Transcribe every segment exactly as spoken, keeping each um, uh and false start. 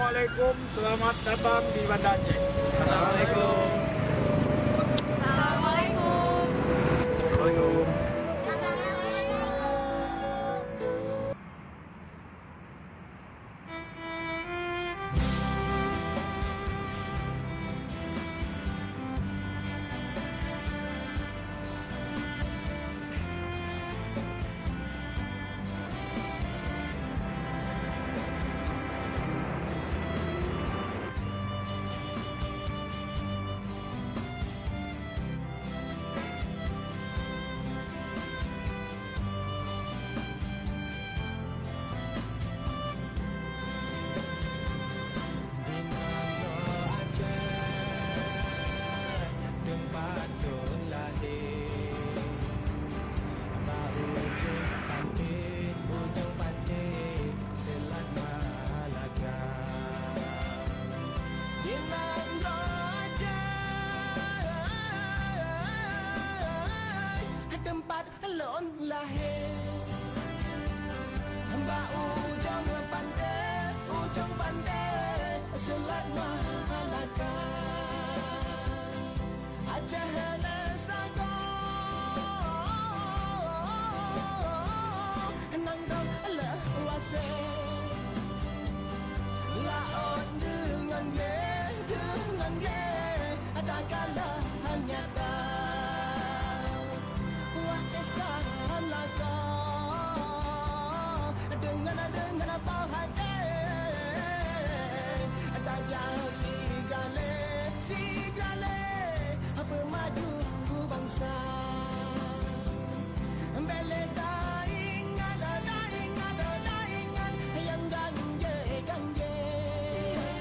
Assalamualaikum, selamat datang di Banda Aceh. Assalamualaikum. Assalamualaikum. Assalamualaikum. Di Nanggroe teumpat lôn lahé, bak ujong panté, ujong panté Seulat Malaka. Aceh le sagoe, Nanggroe le wase. Laôt deungon glé, deungon glé, ada kalon nyata. Wak Isa lakoe, deungon, deungon poh até, tajak sigalé, sigalé, peumaju bansa. Bèk lé taingat, taingat, taingat nyang ganjé, ganjé,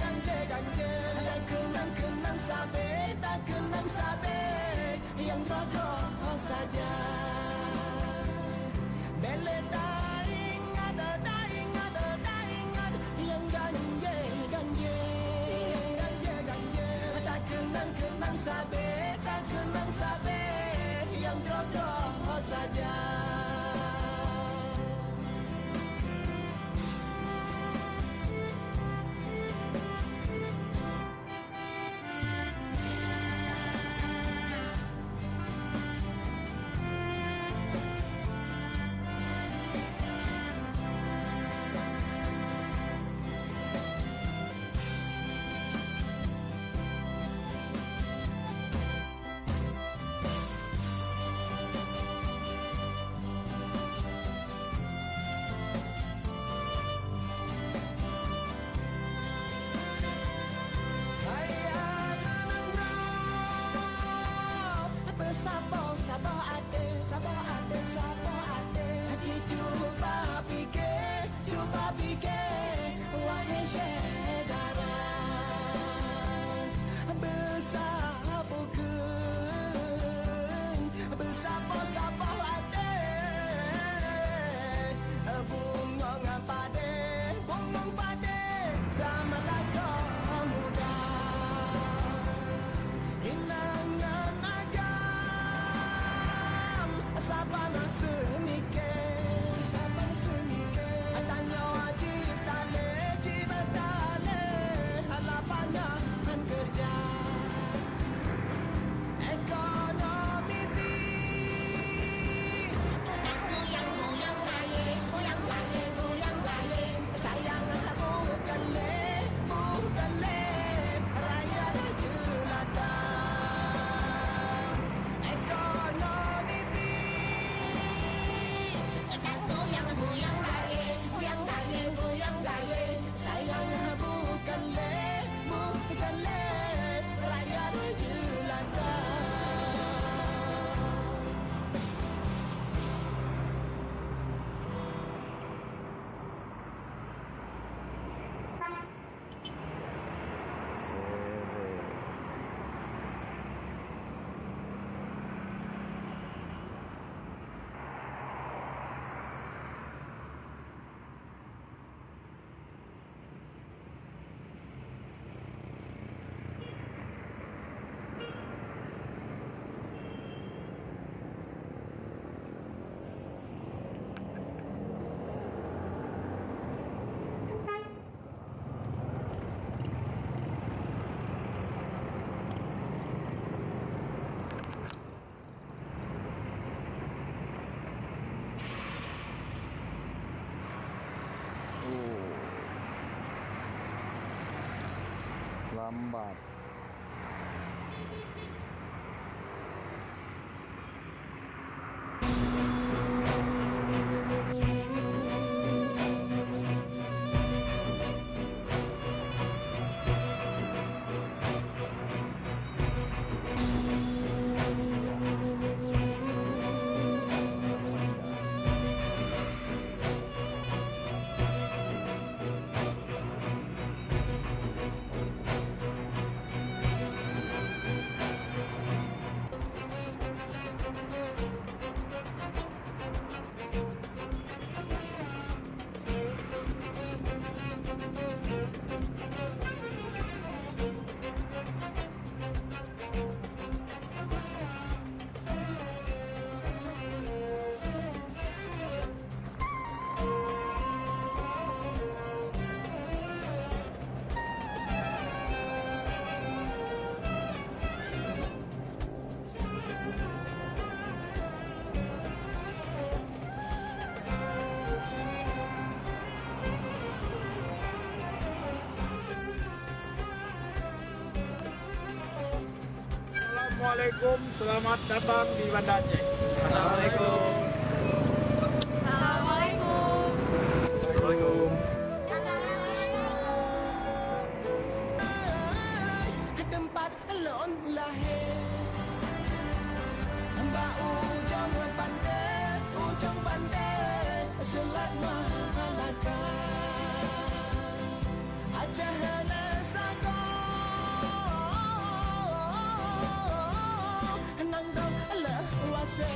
ganjé, ganjé. Takeunang, keunang sabé, takeunang sabé nyang droe-droe saja. Bèk lé taingat, taingat, taingat nyang ganjé, ganjé, ganjé, ganjé. Takeunang, keunang sabé, takeunang sabé nyang droe-droe saja. Hai aneuk nanggroe, beusaboh-saboh até, saboh até, saboh até. Cuba pike, cuba pike, wahé syedara. Beusaboh keu Beusaboh-saboh até, bungong padé, bungong padé, sama lakoe muda. Inong ngon agam, saban seumike, saban seumike. Tanyoe jitalé, jitalé. Lambat. Assalamualaikum, selamat datang di Banda Aceh. Assalamualaikum. Assalamualaikum. Assalamualaikum. Teumpat lôn lahé, bak ujong panté, ujong panté, Seulat Malaka. Aceh lé sagoe, nanggroe lé wase.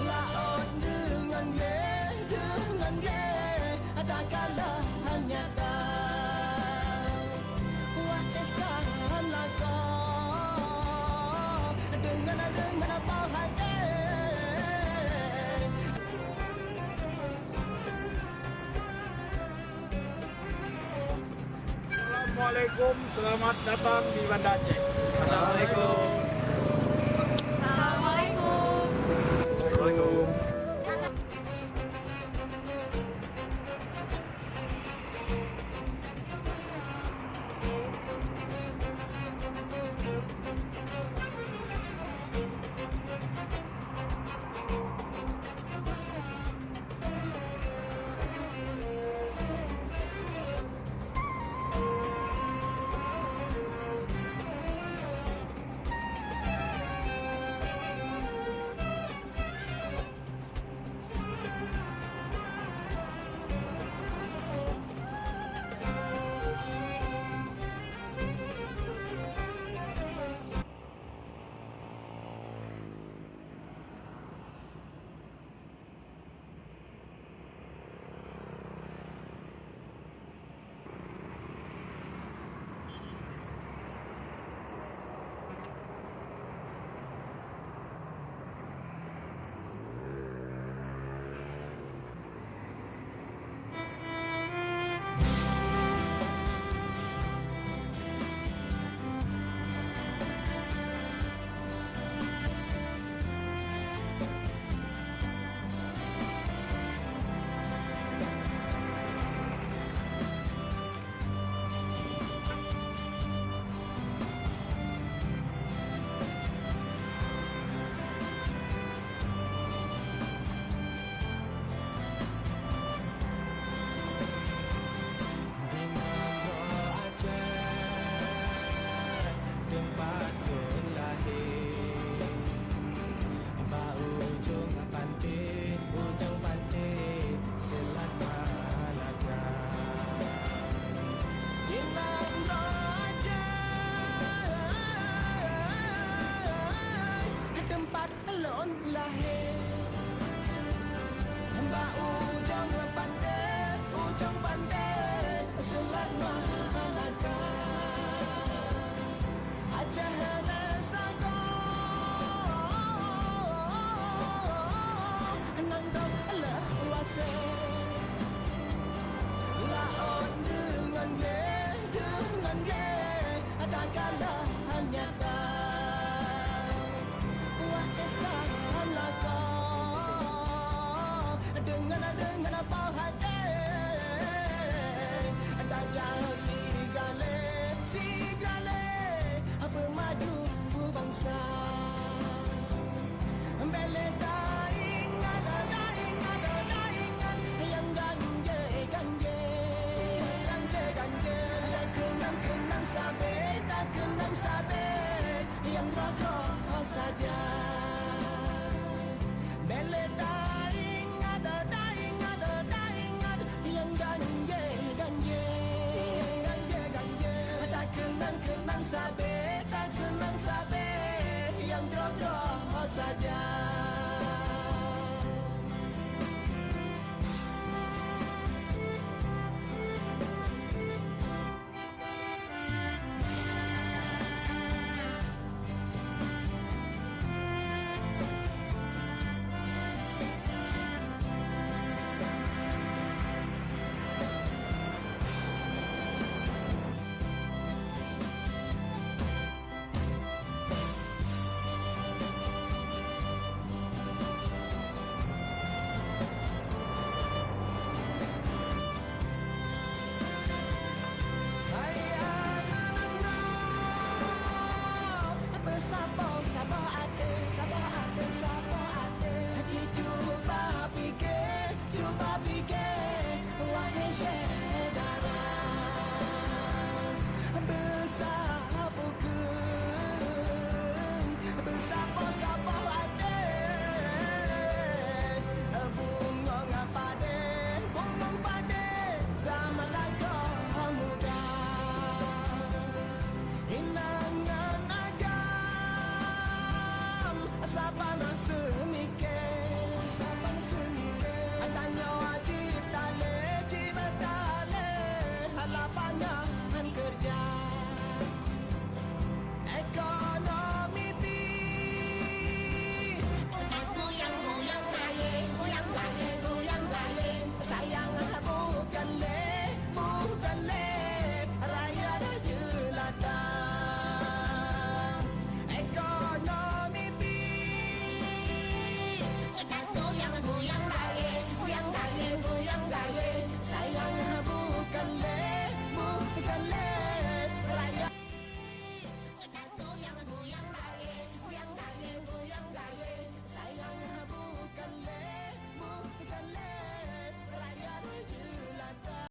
Laôt deungon glé, deungon glé, takalon nyata. Wah, kisah lakoe, deungon, deungon boh até. Assalamualaikum, selamat datang di Banda Aceh. Assalamualaikum. Assalamualaikum. Assalamualaikum. Teumpat lôn lahé, bak ujong panté, ujong panté, Seulat Malaka. Inong Raja, teumpat lôn lahé. Bak ujong panté, ujong panté, Seulat Malaka. Aceh lé sagoe, nanggroe lé wase. Laôt deungon glé, deungon glé, takalon nyata. Wah, kisah lakoe, deungon, deungon boh até. Tajak siga Beta keunong sabe nyang droe-droe saja. Bèk lé taingat, taingat, taingat nyang ganjé-ganjé. Ganjé-ganjé. Takeunong-keunong sabe, takeunong sabe nyang droe-droe saja. Hai aneuk nanggroe, beusaboh-saboh até, saboh até, saboh até. Cuba pike, cuba pike, wahé syèh.